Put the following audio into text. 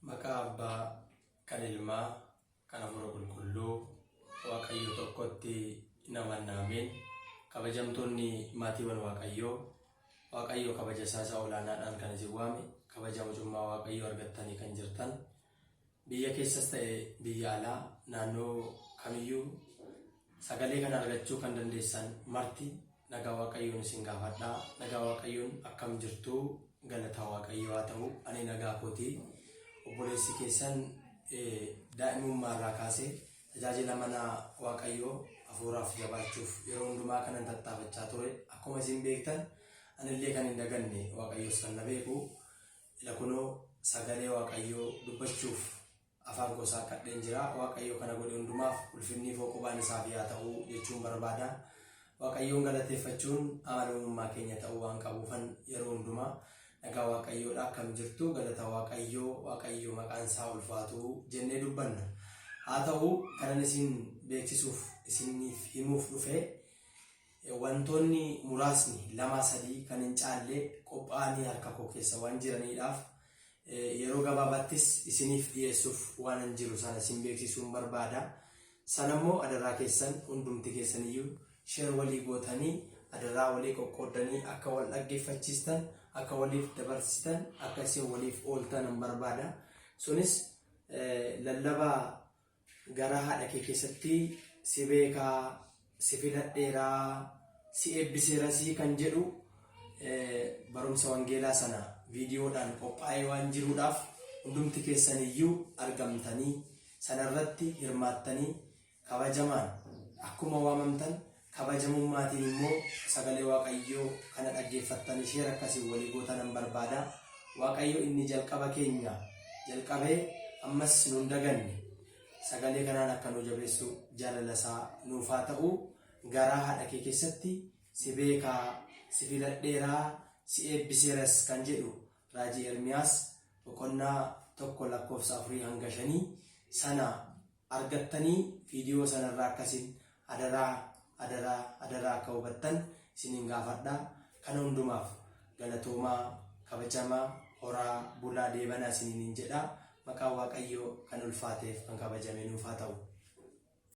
Maqaa Abbaa, kan Ilmaa, kan Hafuura Qulqulluu, Waaqayyo tokkotti in amanna Ameen. Kabajamtoonni maatiiwwan Waaqayyoo, Waaqayyo kabaja isaa isa olaanaadhaan kan isin waame, kabaja mucummaa Waaqayyoo argattanii kan jirtan, biyya keessas ta'e biyya alaa, naannoo kamiyyuu sagalee kana argachuu kan dandeessan marti nagaa Waaqayyoon isin gaafadha. Nagaa Waaqayyoon akkam jirtu? Galata Waaqayyoo haa ta'u, ani nagaa kooti. Obboleessi keessan daa'imummaa irraa kaasee tajaajila mana Waaqayyoo hafuuraaf jabaachuuf yeroo hundumaa kanan tattaafachaa ture. Akkuma isin beektan, anillee kan hin daganne, Waaqayyoos kan na beeku. Ila kunoo sagalee Waaqayyoo dubbachuuf afaan koo saaqqadheen jira. Waaqayyo kana godhe hundumaaf ulfinnii fi qubaan isaaf yaa ta'u jechuun barbaada. Waaqayyoon galateeffachuun amanamummaa keenya ta'uu waan qabuufan yeroo hundumaa nagaa Waaqayyoodha, akkam jirtu, galata Waaqayyoo, Waaqayyo maqaan isaa ulfaatu jennee dubbanna. Haa ta'u, kanan isin beeksisuuf, isiniif himuuf dhufe, wantoonni muraasni lamaa sadii kan hin caalle qophaa'anii harka koo keessa waan jiraniidhaaf, yeroo gabaabaattis isiniif dhiyeessuuf waanan jiru sana isin beeksisuun barbaada. Sanammoo adaraa keessan hundumti keessaniyyuu share walii gootanii, adaraa walii qoqqooddanii akka wal dhaggeeffachiistan, akka waliif dabarsitan, akka isin waliif ooltanan barbaada. Sunis lallaba garaa haadha kee keessatti si beekaa, si filadheeraa, si eebbiseerasii kan jedhu barumsa wangeelaa sana viidiyoodhaan qophaa'ee waan jiruudhaaf, hundumti keessan iyyuu argamtanii sanarratti hirmaattanii, kabajamaan akkuma waamamtan kabajamummaatiin immoo sagalee Waaqayyoo kana dhaggeeffattanii share akkasiin walii gootanan barbaada. Waaqayyo inni jalqaba keenya jalqabee ammas nun daganne sagalee kanaan akka nu jabeessu jaalala isaa nuuf haa ta'u. Garaa haadha kee keessatti si beekaa, si filadheeraa, si eebbiseeras kan jedhu raajii Ermiyaas boqonnaa 1 lakkoofsa afurii hanga shanii sana argattanii, viidiyoo sanarraa akkasin adaraa, adaraa, adaraa akka hubattan isiniin gaafadha. Kana hundumaaf galatoomaa, kabajamaa, horaa bulaa, deebanaa isiniin jedha. Maqaan Waaqayyoo kan ulfaateef kan kabajame nuuf haa ta'u.